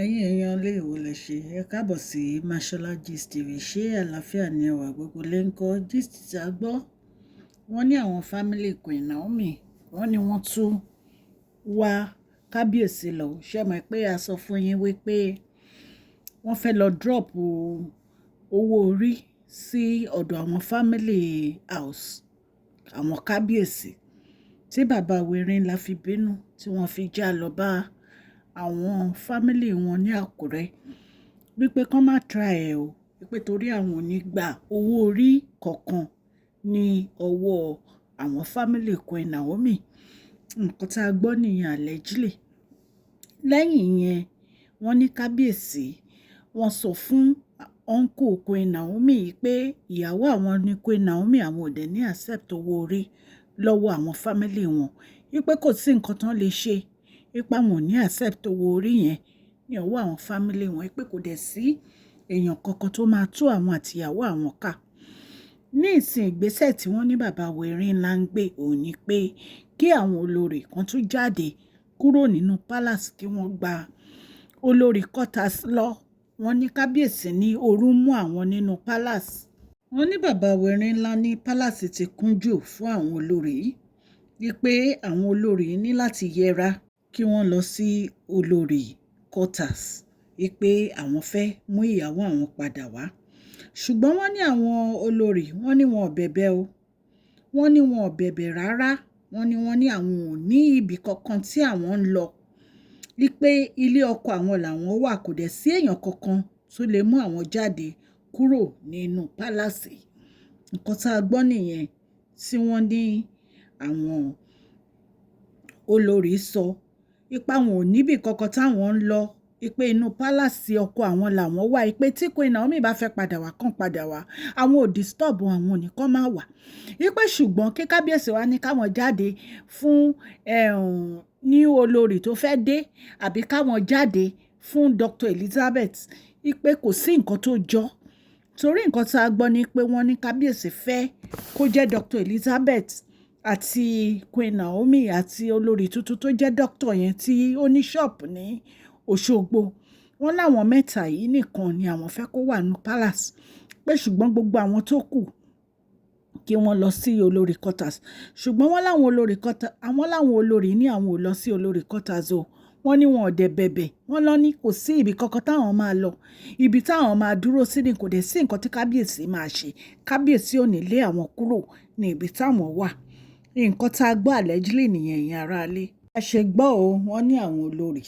Ẹ̀yin èèyàn ilé ìwò lẹ ṣe, ẹ káàbọ̀ sí Mashola Gist TV. Ṣé àlàáfíà ni ẹwà gbogbo lè ń kọ́ gist tí a gbọ́? Wọ́n ní àwọn family Queen Naomi, wọ́n ní wọ́n tún wá kábíyèsí lọ. Ṣé mọ̀ pé a sọ fún yín wípé wọ́n fẹ́ lọ drop owó orí sí ọ̀dọ̀ àwọn family house àwọn kábíyèsí, tí bàbá Werinla fi bínú, tí wọ́n fi já lọ bá àwọn family wọn ní Àkúrẹ́ wípé kán má try ẹ̀ o, wípé torí àwọn ò ní gba owó orí kankan ní ọwọ́ àwọn family Queen Naomi. Nǹkan tí a gbọ́ nìyẹn allegedly. Lẹ́yìn yẹn, wọ́n ní kábíyèsí wọ́n sọ fún uncle Queen Naomi pé ìyàwó àwọn ní Queen Naomi, àwọn ò dẹ̀ ní accept owó orí lọ́wọ́ àwọn family wọn, wípé kò sí nǹkan tán lè ṣe, wípé àwọn ò ní accept owó orí yẹn ní ọwọ́ àwọn family wọn, wípé kò dẹ̀ sí èèyàn kankan tó máa tú àwọn àtìyàwó àwọn ká. Ní ìsìn, ìgbésẹ̀ tí wọ́n ní bàbá Werinla ń gbé òun ni pé kí àwọn olórí kan tún jáde kúrò nínú palace, kí wọ́n gba olórí quarters lọ. Wọ́n ní kábíyèsí ní ooru mú àwọn nínú palace. Wọ́n ní bàbá Werinla ní palace ti kún jù fún àwọn olórí yìí, wípé àwọn olórí ní láti yẹra kí wọ́n lọ sí olórí quarters, wípé àwọn fẹ́ mú ìyàwó àwọn padà wá. Ṣùgbọ́n wọ́n ní àwọn olórí, wọ́n ní wọn ò bẹ̀bẹ̀ o. Wọ́n ní wọn ò bẹ̀bẹ̀ rárá. Wọ́n ní àwọn ò ní ibì kankan tí àwọn ń lọ, wípé ilé ọkọ àwọn làwọn wà, kò dẹ̀ sí èèyàn kankan tó lè mú àwọn jáde kúrò nínú palace. Nǹkan tá a gbọ́ nìyẹn tí wọ́n ní àwọn olórí sọ wípé àwọn ò níbì kankan táwọn ń lọ, wípé inú palace ọkọ àwọn làwọn wà, wípé tí Queen Naomi bá fẹ́ padà wá, kàn padà wá, àwọn ò disturb àwọn, ò ní kàn máa wà, wípé ṣùgbọ́n kí kábíyèsí wa ní káwọn jáde fún ní olórí tó fẹ́ dé, àbí káwọn jáde fún Dr. Elizabeth, wípé kò sí nǹkan tó jọ. Torí nǹkan tá a gbọ́ ni pé wọ́n ní kábíyèsí fẹ́ kó jẹ́ Dr. Elizabeth àti Queen Naomi àti olórí tuntun tó jẹ́ doctor yẹn tí ó ní shop ní Òṣogbo. Wọ́n láwọn mẹ́ta yìí nìkan ni àwọn fẹ́ kó wà ní palace, pé ṣùgbọ́n gbogbo àwọn tó kù, kí wọ́n lọ sí olórí quarters. Ṣùgbọ́n wọ́n láwọn olórí quarters, àwọn láwọn olórí ní àwọn ò lọ sí olórí quarters o. Wọ́n ní wọn ò dẹ̀ bẹ̀bẹ̀. Wọ́n lọ ní kò sí ibi kankan táwọn máa lọ, ibi táwọn máa dúró sí ni, kò dẹ̀ sí nǹkan tí kábíyèsí máa ṣe, kábíyèsí ò ní lé àwọn kúrò ní ibi táwọn wà. Nǹkan tá a gbọ́ allegedly nìyẹn, ẹ̀yin aráalé. A ṣe gbọ́ o, wọ́n ní àwọn olórí,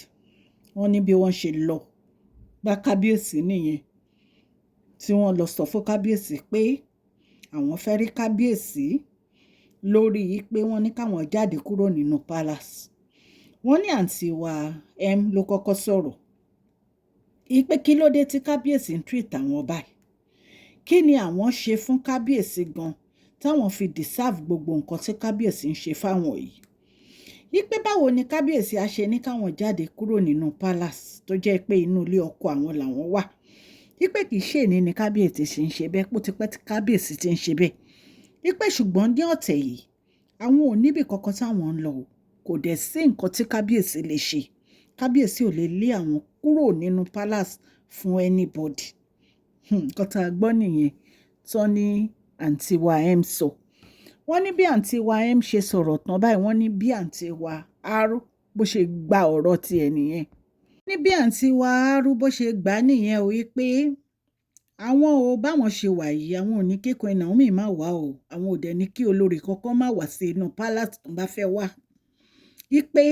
wọ́n ní bí wọ́n ṣe lọ bá kábíyèsí nìyẹn, tí wọ́n lọ sọ fún kábíyèsí pé àwọn fẹ́ rí kábíyèsí lórí pé wọ́n ní káwọn jáde kúrò nínú palace. Wọ́n ní àǹtí wa M ló kọ́kọ́ sọ̀rọ̀ ìpè kí ló dé tí kábíyèsí ń treat àwọn báyìí, kí ni àwọn ṣe fún kábíyèsí gan táwọn fi deserve gbogbo nǹkan tí kábíyèsí ń ṣe fáwọn yìí, wípé báwo ni kábíyèsí á ṣe ní káwọn jáde kúrò nínú palace tó jẹ́ pé inú ilé ọkọ àwọn làwọn wà, wípé kì í ṣe ní ni kábíyèsí ṣe ń ṣe bẹ́ẹ̀, pó tipẹ́ tí kábíyèsí ti ń ṣe bẹ́ẹ̀, wípé ṣùgbọ́n ní ọ̀tẹ̀ yìí, àwọn ò níbì kankan táwọn ń lọ o, kò dẹ̀ sí nǹkan tí kábíyèsí lè ṣe, kábíyèsí ò lè lé àwọn kúrò nínú palace fún anybody. Nǹkan tá a gbọ́ nìyẹn tán ní àǹtí wa M sọ. Wọ́n ní bí àǹtí wa M ṣe sọ̀rọ̀ tán báyìí, wọ́n ní bí àǹtí wa R bó ṣe gba ọ̀rọ̀ tiẹ̀ nìyẹn. Ní bí àǹtí wa R bó ṣe gbà á nìyẹn o, wípé àwọn ò báwọn ṣe wà yìí, àwọn ò ní kí Queen Naomi má wá o, àwọn ò dẹ̀ ní kí olórí kankan má wá sí inú palace tó bá fẹ́ wá, wípé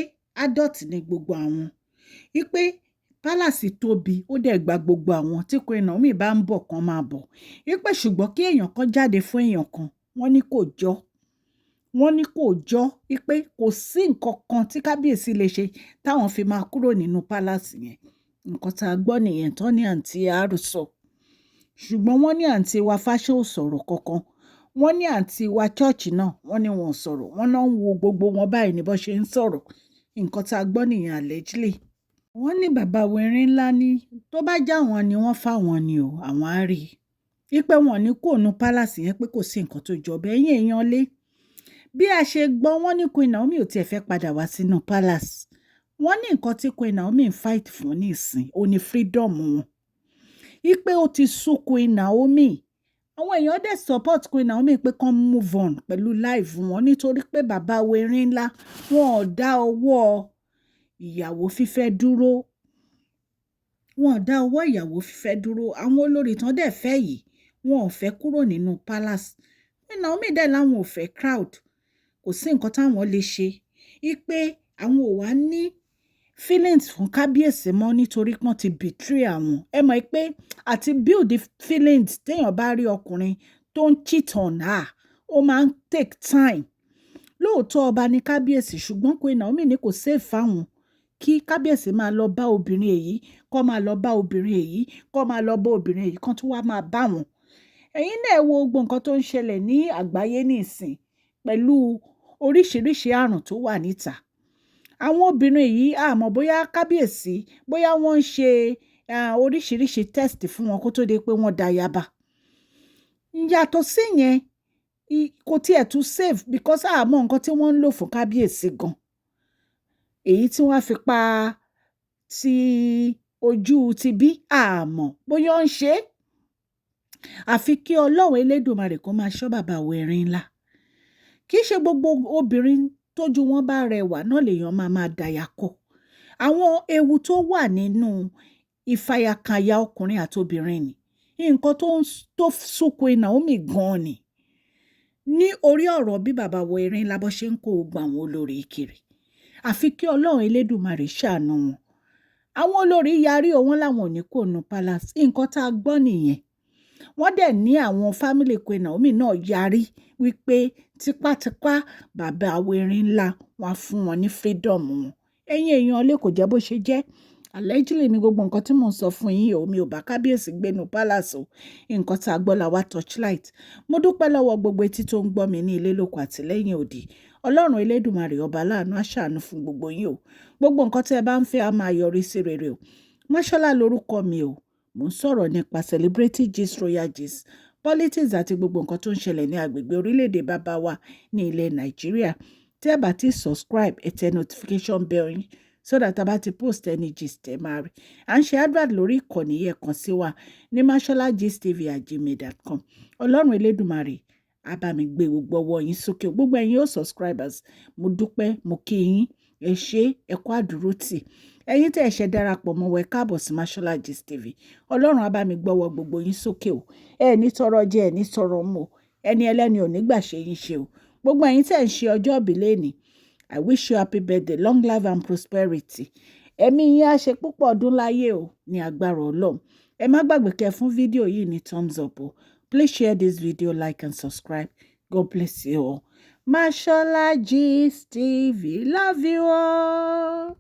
adult ni gbogbo àwọn, wípé palace tóbi, ó dẹ̀ gba gbogbo àwọn, tí Queen Naomi bá ń bọ̀, kán máa bọ̀, wípé ṣùgbọ́n kí èèyàn kan jáde fún èèyàn kan, wọ́n ní kò jọ. Wọ́n ní kò jọ, wípé kò sí nǹkan kan tí kábíyèsí lè ṣe táwọn fi máa kúrò nínú palace yẹn. Nǹkan tá a gbọ́ nìyẹn tán ní àǹtí R sọ. Ṣùgbọ́n wọ́n ní àǹtí wa Fáṣọ ò sọ̀rọ̀ kankan. Wọ́n ní àǹtí wa church náà, wọ́n ní wọn ò sọ̀rọ̀. Wọ́n náà ń wo gbogbo wọn báyìí ní bó ṣe ń sọ̀rọ̀. Nǹkan tá a gbọ́ nìyẹn allegedly. Wọ́n ní bàbá Werinla ní tó bá já wọn ni wọ́n fáwọn ni o, àwọn á rí i pé wọn ò ní kúrò nínú palace yẹn, pé kò sí nǹkan tó jọ bẹ́ẹ̀. Ẹ̀yin èèyàn lé, bí a ṣe gbọ́, wọ́n ní Queen Naomi ò tiẹ̀ fẹ́ padà wá sínú palace. Wọ́n ní nǹkan tí Queen Naomi ń fight fún nísìn, ó ní freedom wọn, ipe ó ti sú Queen Naomi. Àwọn èèyàn dẹ̀ support Queen Naomi pé kán move on pẹ̀lú life wọn, nítorí pé bàbá werin ńlá, wọn ò dá ọwọ́ ìyàwó fífẹ́ dúró, wọn ò dá ọwọ́ ìyàwó fífẹ́ dúró. Àwọn olórí tán dẹ̀ fẹ́ yìí, wọn ò fẹ́ kúrò nínú palace. Queen Naomi dẹ̀ láwọn ò fẹ́ crowd. Kò sí nǹkan táwọn lè ṣe, ipe àwọn ò wá ní feelings fún kábíyèsí mọ́ nítorí pọ́n ti betray àwọn. Ẹ mọ̀ pé àti build the feelings, téèyàn bá rí ọkùnrin tó ń cheat on her, ó máa ń take time. Lóòótọ́, ọba ní kábíyèsí, ṣùgbọ́n Queen Naomi ní kò safe fáwọn kí kábíyèsí máa lọ bá obìnrin èyí, kó máa lọ bá obìnrin èyí, kó máa lọ bá obìnrin èyí, kó tún wá máa bá wọn. Ẹ̀yin náà wo gbogbo nǹkan tó ń ṣẹlẹ̀ ní àgbáyé nísìn pẹ̀lú oríṣiríṣi àrùn tó wà níta. Àwọn obìnrin yìí, a mọ̀ bóyá kábíyèsí, bóyá wọ́n ń ṣe oríṣiríṣi test fún wọn kó tó di pé wọ́n da yaba. Yàtọ̀ sí yẹn, kò tiẹ̀ tún safe because a mọ̀ nǹkan tí wọ́n ń lò fún kábíyèsí gan. Èyí tí wọ́n fi pa ti ojú ti bí, a mọ̀ bóyá ó ń ṣe é. Àfi kí Ọlọ́run Elédùmarè kó máa ṣọ́ bàbá wa erin ńlá. Kì í ṣe gbogbo obìnrin tójú wọn bá rẹwà náà lèèyàn máa máa dàyà kọ. Àwọn ewu tó wà nínú ìfàyàkànyà ọkùnrin àti obìnrin ni nǹkan tó sú Queen Naomi gan-an ni ní orí ọ̀rọ̀ bí bàbá wa erin ńlá bó ṣe ń kó gbogbo àwọn olórí kiri. Àfi kí Ọlọ́run Elédùmarè ṣàánú wọn. Àwọn olórí yarí o, wọ́n láwọn ò ní kó nu palace. Nǹkan tá a gbọ́ nìyẹn. Wọ́n dẹ̀ ní àwọn family Queen Naomi náà yarí wípé tipátipá bàbá erin ńlá wọ́n á fún wọn ní freedom wọn. Ẹ̀yin èèyàn lè kò jẹ́ bó ṣe jẹ́. Allegedly ní gbogbo nǹkan tí mò ń sọ fún yín o. Mi ò bá kábíyèsí gbénu palace o. Nǹkan tá a gbọ́ la wá torchlight. Mo dúpẹ́ lọ́wọ́ gbogbo etí tó ń gbọ́ mi ní ilé lóko àti lẹ́yìn odi. Ọlọ́run Elédùmarè ọba láàánú á ṣàánú fún gbogbo yín o. Gbogbo nǹkan tí ẹ bá ń fẹ́ á máa yọrí sí rere o. Máṣọ́lá lórúkọ mi o. Mò ń sọ̀rọ̀ nípa celebrity gist, royal gist, politics àti gbogbo nǹkan tó ń ṣẹlẹ̀ ní agbègbè orílẹ̀-èdè bàbá wa ní ilẹ̀ Nàìjíríà. Tí ẹ bá ti subscribe, ẹ tẹ notification bell yín so that a bá ti post any gist, ẹ máa rí. À ń ṣe advert lórí ìkànnì yẹn, kàn sí wa ní masholagistv@gmail.com. Ọlọ́run Elédùmarè á bá mi gbé gbogbo ọwọ́ yín sókè. Gbogbo ẹ̀yin ó subscribers, mo dúpẹ́, mo kí yín, ẹ ṣé, ẹ kú àdúrótì. Ẹ̀yin tẹ́ ẹ ṣe darapọ̀ mọ́ wa, ẹ káàbọ̀ sí Mashola Gist TV. Ọlọ́run á bá mi gbọ́wọ́ gbogbo yín sókè o. Ẹ ní tọrọ jẹ, ẹ ní tọrọ mu o. Ẹni ẹlẹ́ni ò ní gbà ṣe yín ṣe o. Gbogbo ẹ̀yin tẹ́ ẹ ń ṣe ọjọ́ ìbí lónìí, I wish you happy birthday, long life and prosperity. Ẹ̀mí yín á ṣe púpọ̀ ọdún láyé o ní agbára Ọlọ́run. Ẹ má gbàgbé kẹ́ fún fídíò yìí ní thumbs up o. Please share this video, like and subscribe. God bless you all. Mashola Gist TV, love you all.